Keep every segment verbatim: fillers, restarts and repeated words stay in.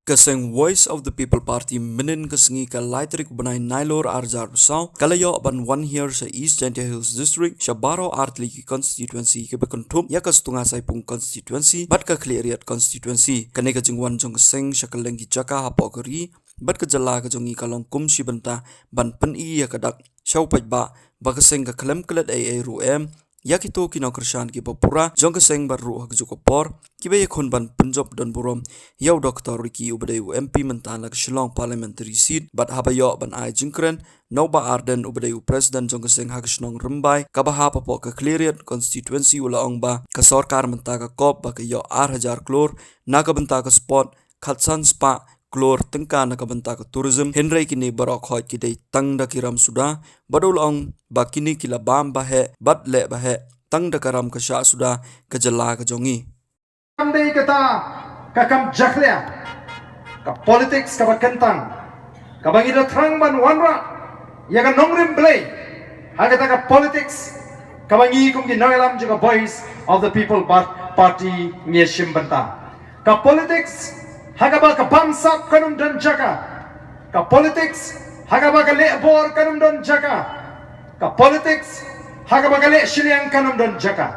Ka seng Voice of the People Party mynnin ka sngi ka lai tarik u bnai Nailur arhajar arphew saw ka la ïoh ban wan hiar sha East Jaintia Hills District sha baroh artylli ki constituency kiba kynthup ïa ka Sutnga Saipung constituency bad ka Khliehriat constituency. Kane ka jingwan jong ka seng sha kylleng ki jaka hapoh ka ri bad ka jylla ka jong ngi ka long kum shi bynta ban pyni ïa ka dak sha u paidbah ba ka seng ka khlem klet ei ei ruh em ïa kito ki nongkyrshan kiba pura jong ka seng bad ruh ha kajuh ka por kiba ïakhun ban pynjop don burom ïa u Doctor Ricky uba dei u M P mynta na ka Shillong Parliamentary Seat. Bad haba ïoh ban ai jingkren na u Bah Ardent uba dei u President jong ka seng ha ka shnong Rymbai kaba hap hapoh ka Khliehriat constituency u la ong ba ka sorkar mynta ka kop ba ka ïoh arhajar klur na ka bynta ka sport, khatsan spah klur tyngka na ka bynta ka tourism, hynrei kine baroh khoit ki dei tang da ki ram suda, bad u la ong ba kine ki la bam ba heh bad leh ba heh tang da ka ram ka shah suda ka jylla ka jong ngi. Kam dei kata ka kam jakhlia, ka politics kaba kyntang, kaba ngi da thrang ban wanrah ïa ka nongrim Blei ha kata ka politics kaba ngi kum ki nongïalam jong ka Voice of the People Par-, Party ngi shim bynta. Ka politics ha kaba ka bamsap kan ym don jaka. Ka politics ha kaba ka lehbor kan ym don jaka. Ka politics ha kaba ka leh shiliang kan ym don jaka.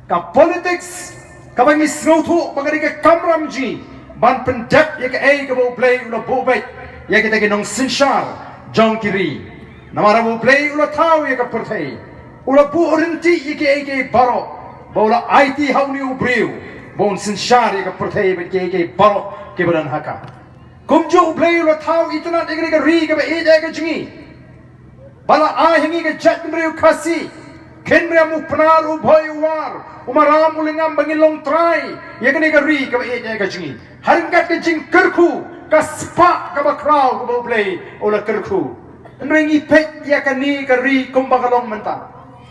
Ka politics kaba ngi sngewthuh ba ka dei ka kamram jong ngi ban pyndep ïa kaei kaba U Blei u la buh beit ïa kita ki nongsynshar jong ki ri. Namar ba U Blei u la thaw ïa ka pyrthei, u la buh ryntih ïa kiei kiei baroh ba u la aiti ha une u briew ba un synshar ïa ka pyrthei bad kiei kiei baroh kiba don ha ka. Kumjuh U Blei u la thaw itynnad ïa kane ka ri kaba ïeit ïa ka jong ngi. Ba la ai ha ngi ka jaitbynriew Khasi, khynriam u Pnar u Bhoi u War u Maram u Lyngngam ba ngin long trai ïa kane ka ri kaba ïeit ïa ka jong ngi. Ha ryngkat ka jingkyrkhu, ka spah kaba khraw kaba U Blei u la kyrkhu. Hynrei ngi peit ïa kane ka ri kumba ka long mynta.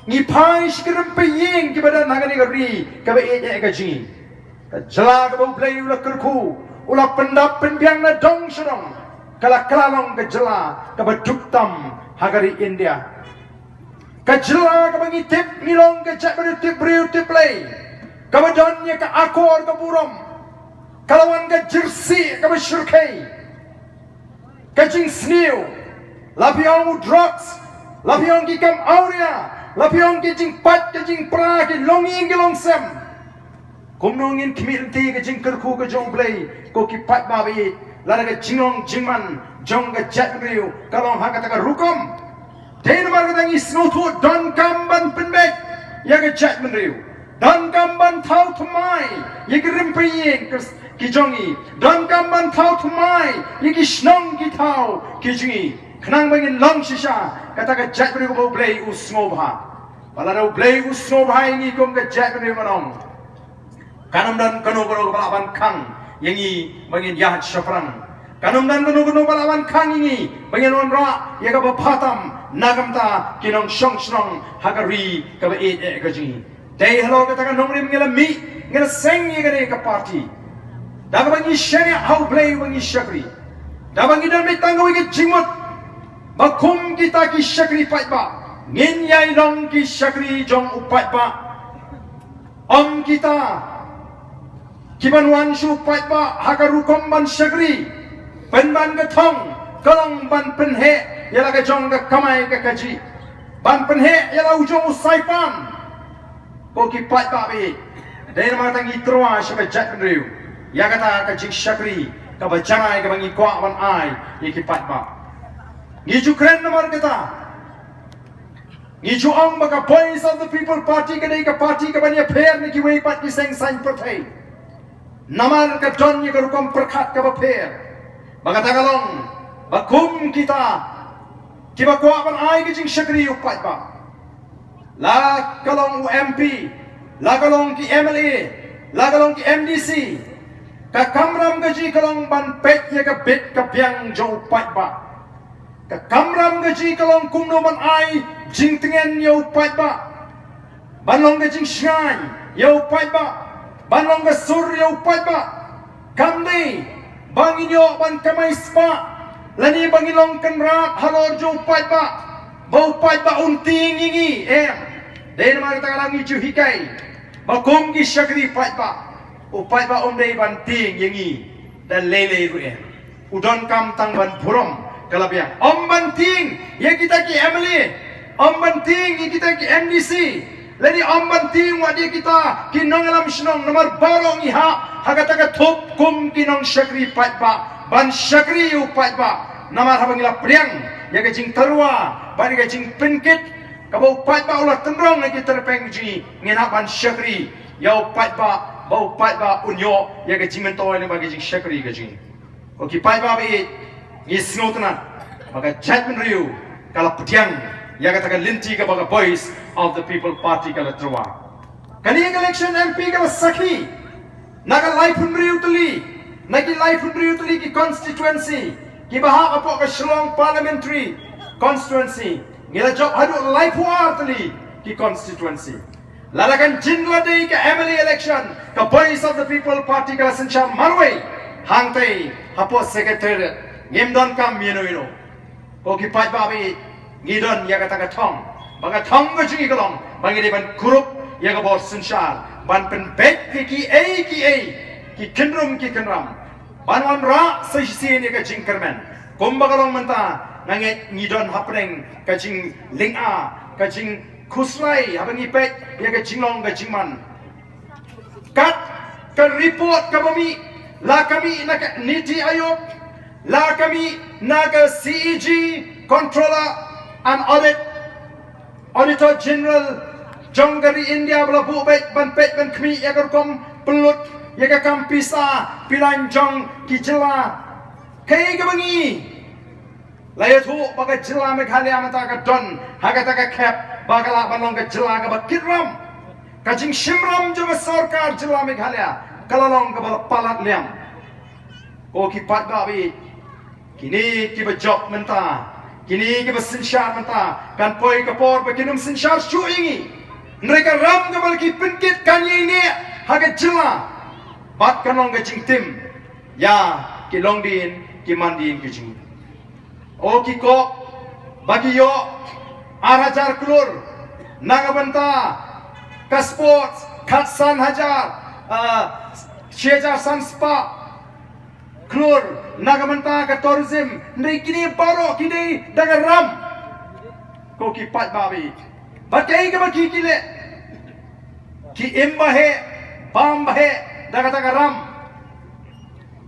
Ngi phai sha ki rympei ïing kiba don ha kane ka ri kaba ïeit ïa ka jong ngi. Ka jylla kaba U Blei u la kyrkhu, u la pyndap pynbiang na dong sha dong, ka la kylla long ka jylla kaba duk tam ha ka ri India. Ka jylla kaba ngi tip ngi long ka jaitbynriew tip briew tip Blei, kaba don ïa ka akor ka burom, ka la wan ka jyrsieh kaba shyrkhei. Ka jingsniew, la phi ong u drugs, la phi ong ki kam awria, la phi ong ki jingpait, ki jingpra, ki longïing ki longsem. Kumno ngin khmih lynti ka jingkyrkhu ka jong U Blei, ko ki paidbah ba ïeit, lada ka jinglong jingman jong ka jaitbynriew ka long ha kata ka rukom. Dei namar kata ngi sngewthuh donkam ban pynbeit ïa ka jaitbynriew. Donkam ban thaw thymmai ïa ki rympei ïing ki jong ngi. Donkam ban thaw thymmai ïa ki shnong ki thaw ki jong ngi. Khnang ba ngin long shisha kata ka jaitbynriew kaba U Blei u sngewbha. Ba lada U Blei u sngewbha ïa ngi kum ka jaitbynriew, ngan ong, kan ym don kano kano kaba lah ban khang ïa ngi ba ngin ïaid shaphrang. Kan ym don kano kano ba lah ban khang ïa ngi ba ngin wanrah ïa kaba bha tam na ka bynta ki nongshong shnong ha ka ri kaba ïeit ïa ka jong ngi. Dei halor kata ka nongrim ngi la mih, ngi la seng ïa kane ka party. Da kaba ngi shaniah ha U Blei uba ngi shakri. Da kaba ngi don beit tang kawei ka jingmut ba kum kita ki shakri paidbah, ngin ïai long ki shakri jong u paidbah. Ym kita kiban wan sha u paidbah ha ka rukom ban shakri, pynban ka thong ka long ban pynheh ïa la ka jong ka kamai ka kajih, ban pynheh ïa la u jong u saipan. Ko ki paidbah ba ïeit, dei namar kata ngi tyrwa sha ka jaitbynriew ïa kata ka jingshakri kaba janai kaba ngi kwah ban ai ïa ki paidbah. Ngi ju kren namar kata. Ngi ju ong ba ka Voice of the People Party ka dei ka party kaban ïapher na kiwei pat ki seng saiñ pyrthei. Namar ka don ïa ka rukom pyrkhat kaba pher. Ba kata ka long ba kum kita kiba kwah ban ai ka jingshakri ïa u paidbah, la ka long u M P, la ka long ki M L A, la ka long ki M D C, ka kamram ka jong ngi ka long ban peit ïa ka bit ka biang jong u paidbah. Ka kamram ka jong ngi ka long kumno ban ai jingtngen ïa u paidbah, ban long ka jingshngaiñ ïa u paidbah, ban long ka sur ïa u paidbah. Kam dei ba ngin ïoh ban kamai spah lane ba ngin long kynrad halor jong u paidbah ba u paidbah un tieng ïa ngi, em. Dei namar kata ka daw ngi ju hikai ba kum ki shakri paidbah, u paidbah um dei ban tieng ïa ngi. Da lei lei ruh eh. U donkam tang ban burom ka la biang. Ym ban tieng ïa kita ki M L A. Ym ban tieng ïa kita ki M D C. Lane ym ban tieng wat ïa kita ki nongïalam shnong, namar baroh ngi hap ha kata ka thup kum ki nongshakri paidbah ban shakri ïa u paidbah. Namar haba ngi la pdiang ïa ka jingtyrwa bad ïa ka jingpynkit kaba u paidbah u la tynrong na ki tyrpeng jong ngi, ngin hap ban shakri ïa u paidbah ba u paidbah un ïoh ïa ka jingmyntoi lyngba ka jingshakri ka jong ngi. Ko ki paidbah ba ïeit, ngi sngewtynnat ba ka jaitbynriew ka la pdiang ïa kata ka lynti kaba ka Voice of the People Party ka la tyrwa. Kane ka election M P ka la sakhi na ka laiphew hynriew tylli, na ki laiphew hynriew tylli ki constituency kiba hap hapoh ka Shillong Parliamentary Constituency, ngi la jop haduh laiphew ar tylli ki constituency. Lada kan jin la dei ka M L A election, ka Voice of the People Party ka la synshar marwei hangtei hapoh Secretariat. Ngim donkam ïano ïano. Ko ki paidbah ba ïeit, ngi don ïa kata ka thong. Ba ka thong ka jong ngi ka long ba ngi dei ban kurup ïa ka bor synshar, ban pynbeit ïa kiei kiei ki kynrum ki kynram, ban wanrah sa shisien ïa ka jingkyrmen. Kumba ka long mynta, nga ngeit ngi don hapdeng ka jinglynga, ka jingkhuslai haba ngi peit ïa ka jinglong ka jingman. Kat ka report kaba mih, la ka mih na ka NITI Aayog, la ka mih na ka C A G, Controller and Audit, Auditor General jong ka ri India ba la buh beit ban peit ban khmih ïa ka rukom pynlut ïa ka kam pisa pyllaiñ jong ki jylla. Kaei kaba ngi la ïathuh ba ka jylla Meghalaya mynta ka don ha kata ka khep ba ka lah ban long ka jylla kaba kit ram. Ka jingshim ram jong ka sorkar jylla Meghalaya ka la long kaba la palat liam. Ko ki paidbah ba ïeit, kine kiba jop mynta, kine kiba synshar mynta, kan poi ka por ba kin ym synshar shuh ïa ngi. Hynrei ka ram kaba la ki pynkit kan ïaineh ha ka jylla bad kan long ka jingtim ïa ki longdien ki mandien ki jong ngi. O ki kok ba ki ïoh ar hajar klur na ka bynta ka sports, khatsan hajar, ah, shi hajar san spah klur na ka bynta ka tourism. Hynrei kine baroh ki dei da ka ram. Ko ki paidbah ba ïeit, bad kaei kaba ki ki leh? Ki im ba heh, bam ba heh da kata ka ram.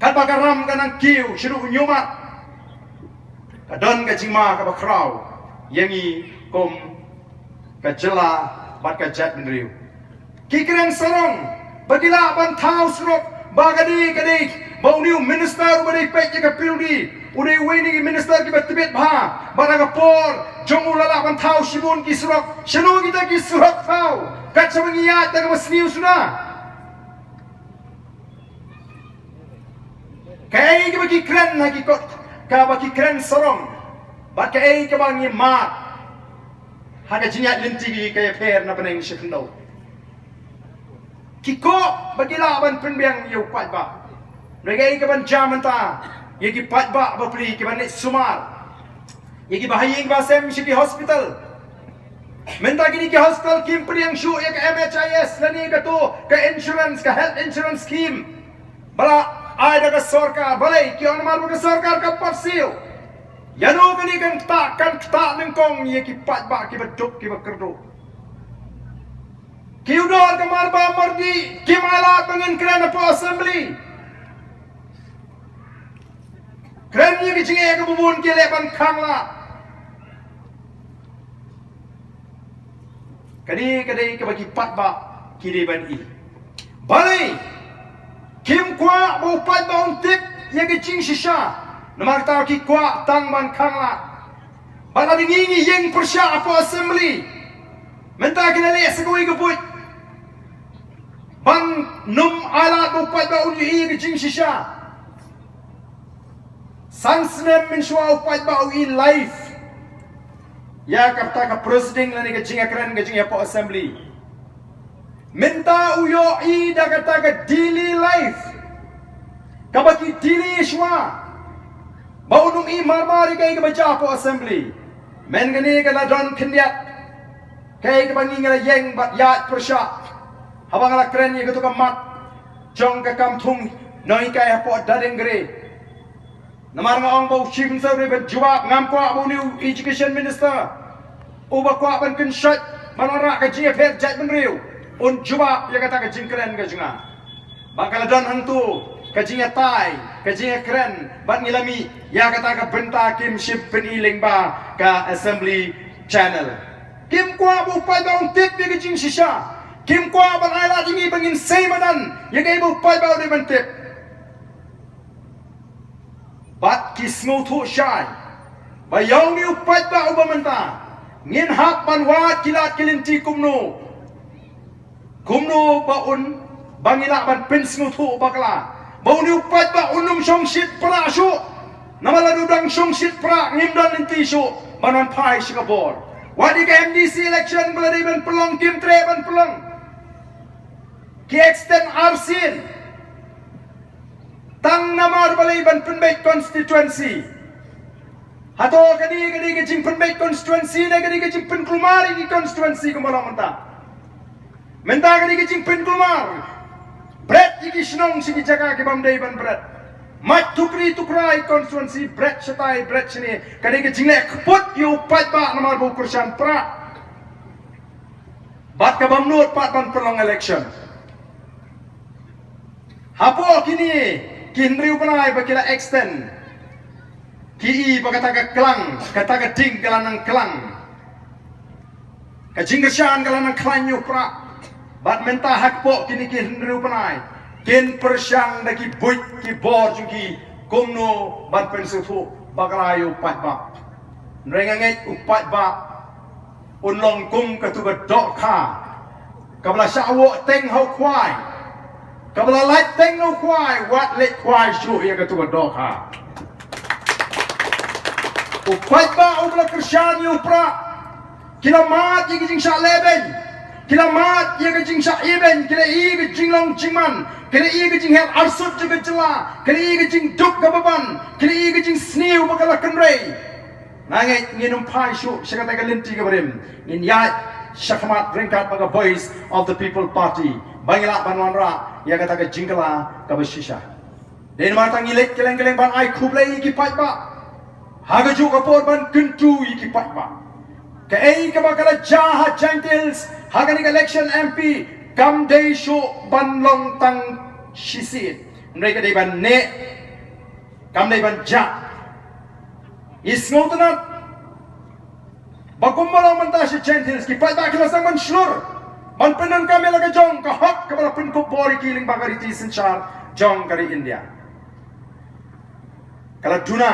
Katba ka ram ka nang kiew shaduh u ñiumat, ka don ka jingma kaba khraw ïa ngi kum ka jylla bad ka jaitbynriew. Ki kren sarong ba ki lah ban thaw surok ba ka dei ka dei ba une u minister uba dei peit ïa ka pyrdi u dei uwei na ki minister kiba tbit bha, bad ha ka por jong u la lah ban thaw shibun ki surok. Shano kita ki surok thaw? Kat shaba ngi ïaid da kaba sniew suda. Kaei kaba ki kren ha ki kot, kaba ki kren sarong, bad kaei kaba ngi mad ha ka jingïaid lynti ka ïapher na bneng sha khyndew. Ki kok ba ki lah ban pynbiang ïa u paidbah. Hynrei kaei kaban jia mynta ïa ki paidbah bapli kiban leit sumar ïa kiba ha ïing ba sem sha ki hospital. Mynta kine ki hospital kim pdiang shuh ïa ka M H I S lane kato ka insurance, ka health insurance scheme ba la ai da ka sorkar. Balei? Ki ong namar ba ka sorkar ka pat siew. Ïano kane kan ktah, kan ktah nyngkong ïa ki paidbah kiba duk kiba kyrduh. Ki u dor ka mar ba mardi, kim ailad ba ngin kren hapoh assembly. Kren ïa ki jingeh kaba bun ki leh ban khanglad. Kane ka dei kaba ki paidbah ki dei ban i. Balei? Kim kwah ba u paidbah un tip ïa ka jingshisha. Namar kata ki kwah tang ban khanglad. Bad lada ngi ngi ïeng pyrshah hapoh assembly, mynta ki la leh sa kawei ka buit ban nym ailad ba u paidbah un ïohi ïa ka jingshisha. San snem mynshuwa u paidbah u i live ïa kata ka proceeding lane ka jingïakren ka jingïapoh assembly. Mynta u ïohi da kata ka daily life kaba ki daily shuwa, ba un ym i mar mar ïa kaei kaba jia hapoh assembly. Mynta kane ka la don khyndiat kaei kaba ngi ngi la ïeng bad ïaid pyrshah haba nga la kren ïa kato ka mat jong ka kam thung Nonghikai hapoh Dadengre. Namar nga ong ba u Chief Minister u dei ban jubab, ngam kwah ba une u Education Minister uba kwah ban kynshoh ban wanrah ka jingïapher jaitbynriew un jubab ïa kata ka jingkren ka jong nga. Ba ka la don hangto ka jingïatai, ka jingïakren, bad ngi la mih ïa kata ka bynta kim shym pyni lyngba ka Assembly Channel. Kim kwah ba u paidbah un tip ïa ka jingshisha. Kim kwah ban ai lad ïa ngi ba ngin sei madan ïa kaei ba u paidbah u dei ban tip. Bad ki sngewthuh shai ba ïa une u paidbah uba mynta ngin hap ban wad ki lad ki lynti kumno, kumno ba un, ba ngi lah ban pynsngewthuh bakla ba une u paidbah un ym shongshit prah shuh. Namar lada u dang shongshit prah ngim don lynti shuh ban wan phai sha ka bor. Wat ïa ka M D C election ba la dei ban pynlong kim treh ban pynlong. Ki extend arsien tang namar balei? Ban pynbeit constituency. Hato kane ka dei ka jingpynbeit constituency ne ka dei ka jingpynkulmar ïa ki constituency kumba long mynta? Mynta ka dei ka jingpynkulmar. Bret ïa ki shnong sha ki jaka ki bym dei ban bret. Mait tukri tukra ïa ki constituency, bret shatai bret shane. Ka dei ka jingleh kput ïa u paidbah namar ba u kyrshan prah. Bad ka bym nud pat ban pynlong election. Hapoh kine ki hynriew bnai ba ki la extend, ki i ba kata ka klang, kata ka ding ka la nang klang, ka jingkyrshan ka la nang khlaiñ ïa u prah. Bad mynta hapoh kine ki hynriew bnai kin pyrshang da ki buit ki bor jong ki kumno ban pynsngewthuh bakla ïa u paidbah. Hynrei nga ngeit u paidbah un long kum katu ka dohkha kaba la shah woh teng ha u khwai, kaba la lait teng ha u khwai, wat leit khwai shuh ïa katu ka dohkha. U paidbah uba la kyrshan ïa u prah, ki la mad ïa ka jingshah lehbeiñ, ki la mad ïa ka jingshah ibeiñ, ki la ïohi ka jinglong jingman, ki la ïohi ka jingher arsut jong ka jylla, ki la ïohi ka jingduk kaba ban, ki la ïohi ka jingsniew ba ka la kynrei. Nga ngeit ngin ym phai shuh sha kata ka lynti kaba rim. Ngin ïaid shakhmat ryngkat bad ka Voice of the People Party ba ngin lah ban wanrah ïa kata ka jingkylla kaba shisha. Dei namar kata ngi leit kylleng kylleng ban ai khublei ïa ki paidbah ha kajuh ka por ban kyntu ïa ki paidbah. Kaei kaba ka la jia ha Jaintia Hills ha kane ka election M P kam dei shuh ban long tang shisien. Hynrei ka dei ban neh, kam dei ban jah. Ngi sngewtynnat ba kumba long mynta sha Jaintia Hills ki paidbah ki la sdang ban shlur ban pyndonkam ïa la ka jong ka hok kaba la pynkup bor ïa ki lyngba ka riti synshar jong ka ri India. Ka la duna